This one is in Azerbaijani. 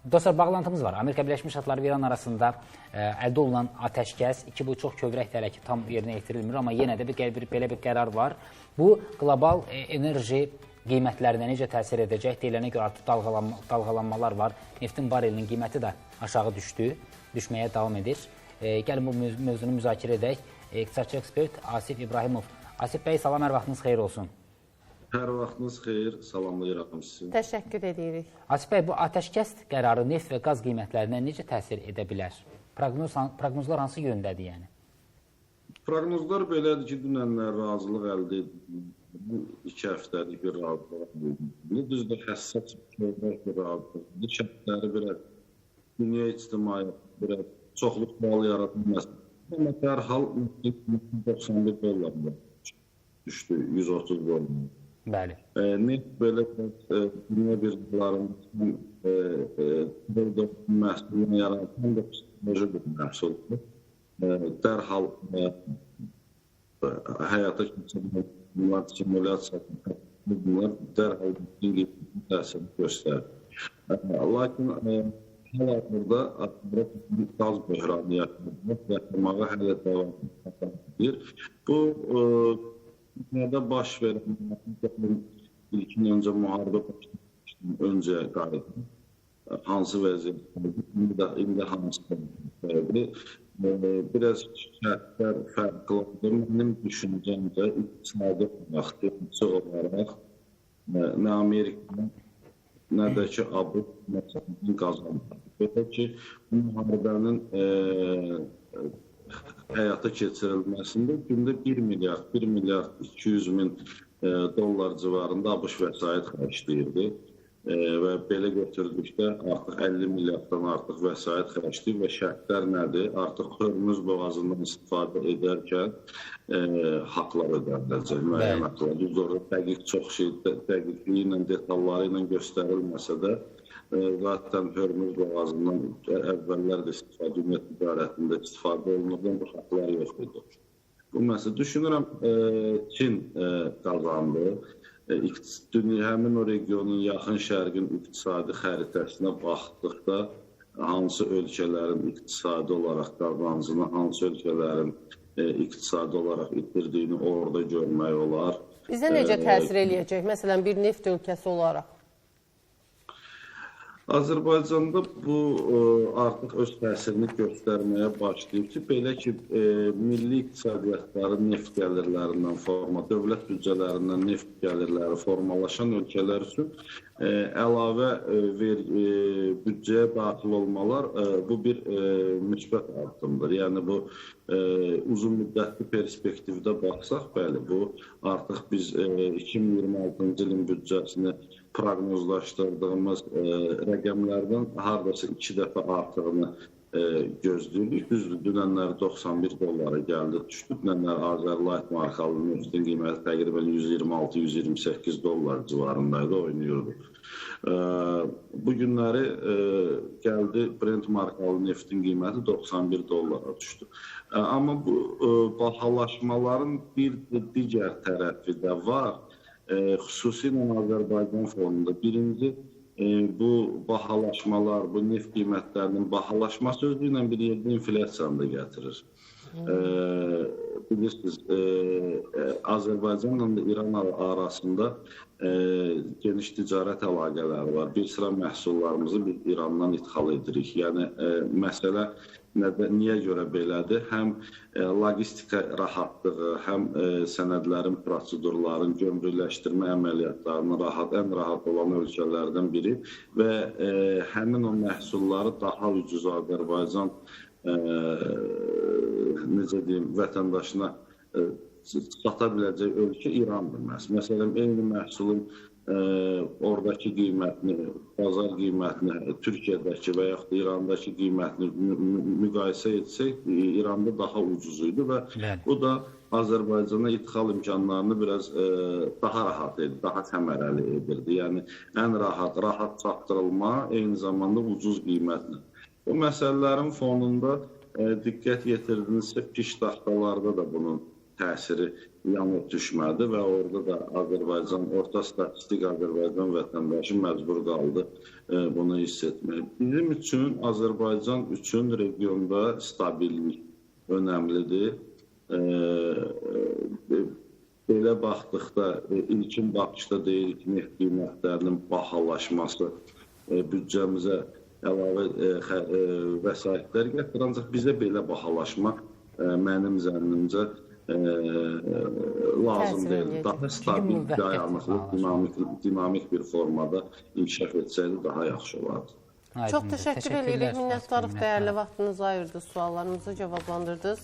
Dostlar, bağlantımız var. Amerika Birləşmiş Ştatları və İran arasında əldə olunan atəşkəs, ki bu çox kövrək hələ ki tam yerinə yetirilmir, amma yenə də belə bir qərar var. Bu, qlobal enerji qiymətlərinə necə təsir edəcək? Deyilənə görə artıq dalğalanmalar var. Neftin barelinin qiyməti də aşağı düşdü, düşməyə davam edir. Gəlin bu mövzunu müzakirə edək. İqtisadçı ekspert Asif İbrahimov. Asif bəy, salam, hər vaxtınız xeyir olsun. Hər vaxtınız xeyir, salamlayıram sizi. Təşəkkür edirik. Asif bəy, bu atəşkəs qərarı neft və qaz qiymətlərinə necə təsir edə bilər? Proqnozlar hansı yöndədir yəni? Proqnozlar belədir ki, dünənlər razılıq əldə edildi. Bu 2 həftəlik bir razılıq əldə edildi. Düzdür, həssas bir razılıq. Şərtləri biraz dünya ictimaiyyəti biraz çoxlu sual yaratılmaz. Amma dərhal 91 dollar düşdü, 130 dollar. Bəli. Neft belə dünya birjalarında məhsulunu yaratan da psixoloji bir məhsuldur. Dərhal həyata keçirilən simulyasiya, bunlar dərhal qiymətinin təsirini göstərir. Lakin hal-hazırda qaz böhranı yaşanmağa hələ davam edir. Bu, dünyada baş verən, ilkin öncə müharibə başlamışdan öncə qayıdır. Hansı vəziyyətdə, indi hansı vəziyyətdə, biraz şərtlər fərqlidir. Mənim düşüncəmcə iqtisadi olaraq, texniki olaraq nə Amerika, nə də ki ABŞ məsələni qazanır. Belə ki, bu müharibənin həyata keçirilməsində gündə 1 milyard, 1 milyard 200 min dollar civarında ABŞ vəsait xərcləyirdi və belə götürdükdə artıq 50 milyarddan artıq vəsait xərcləyir və şərtlər nədir? Artıq Hörmüz boğazından istifadə edərkən haqlar ödəniləcək, müəyyən haqlar. Düzdür, orada dəqiq çox şey, dəqiqliyi ilə, detalları ilə göstərilməsə də, zaten Hörmüz boğazından əvvəllər də istifadə, dünya ticarətində istifadə olunurdu, bu haqlar yox idi. Bu məsələ, düşünürəm, Çin qazandı. Həmin o regionun, Yaxın Şərqin iqtisadi xəritəsinə baxdıqda hansı ölkələrin iqtisadi olaraq qazancını, hansı ölkələrin iqtisadi olaraq itirdiyini orada görmək olar. Bizə necə təsir eləyəcək? Məsələn, bir neft ölkəsi olaraq. Azərbaycanda bu artıq öz təsirini göstərməyə başlayıb ki, belə ki, milli iqtisadiyyatları neft gəlirlərindən forma, dövlət büdcələrindən neft gəlirləri formalaşan ölkələr üçün əlavə büdcəyə daxil olmalar bu bir müsbət addımdır. Yəni bu uzun müddətli perspektivdə baxsaq, bəli, bu artıq biz 2026-cı ilin büdcəsini proqnozlaşdırdığımız rəqəmlərdən hardasa 2 dəfə artığını gözləyirik. Düzdür, dünənlər 91 dollara gəldi, düşdü. Dünənlər Azərlight markalı neftin qiyməti təqribən 126-128 dollar civarındaydı, oynayırdı. Bu günləri gəldi Brent markalı neftin qiyməti 91 dollara düşdü. Amma bu bahalaşmaların bir digər tərəfi də var. Xüsusilə Azərbaycan fonunda birinci, bu bahalaşmalar, bu neft qiymətlərinin bahalaşması özü ilə bir yerdə inflyasiyanı da gətirir. Bilirsiniz, Azərbaycanla da İran arasında geniş ticarət əlaqələri var. Bir sıra məhsullarımızı biz İrandan idxal edirik. Yəni, məsələ niyə görə belədir? Həm logistika rahatlığı, həm sənədlərin, prosedurların, gömrükləşdirmə əməliyyatlarının rahat, ən rahat olan ölkələrdən biri və həmin o məhsulları daha ucuz Azərbaycan necə deyim, vətəndaşına sata biləcək ölkə İrandır məhz. Məsələn, eyni məhsulun oradakı qiymətini, bazar qiymətini, Türkiyədəki və yaxud da İrandakı qiymətini müqayisə etsək, İranda daha ucuz idi və bu da Azərbaycana idxal imkanlarını biraz daha rahat edir, daha səmərəli edirdi. Yəni, ən rahat çatdırılma, eyni zamanda ucuz qiymətlə. Bu məsələlərin fonunda diqqət yetirdinizsə, piştaxtalarda da bunun təsiri yan ötüşmədi və orada da Azərbaycan, orta statistik Azərbaycan vətəndaşı məcbur qaldı bunu hiss etməyə. Bizim üçün, Azərbaycan üçün regionda stabillik önəmlidir. Belə baxdıqda, ilkin baxışda deyirik ki, neft qiymətlərinin bahalaşması büdcəmizə əlavə vəsaitlər gətirir. Ancaq bizə belə bahalaşma mənim zənnimcə lazım deyil. Daha stabil, dayanıqlı, dinamik bir formada inkişaf etsəydi daha yaxşı olardı. Çox təşəkkür edirik. Minnətdarıq, dəyərli vaxtınızı ayırdınız, suallarımızı cavablandırdınız.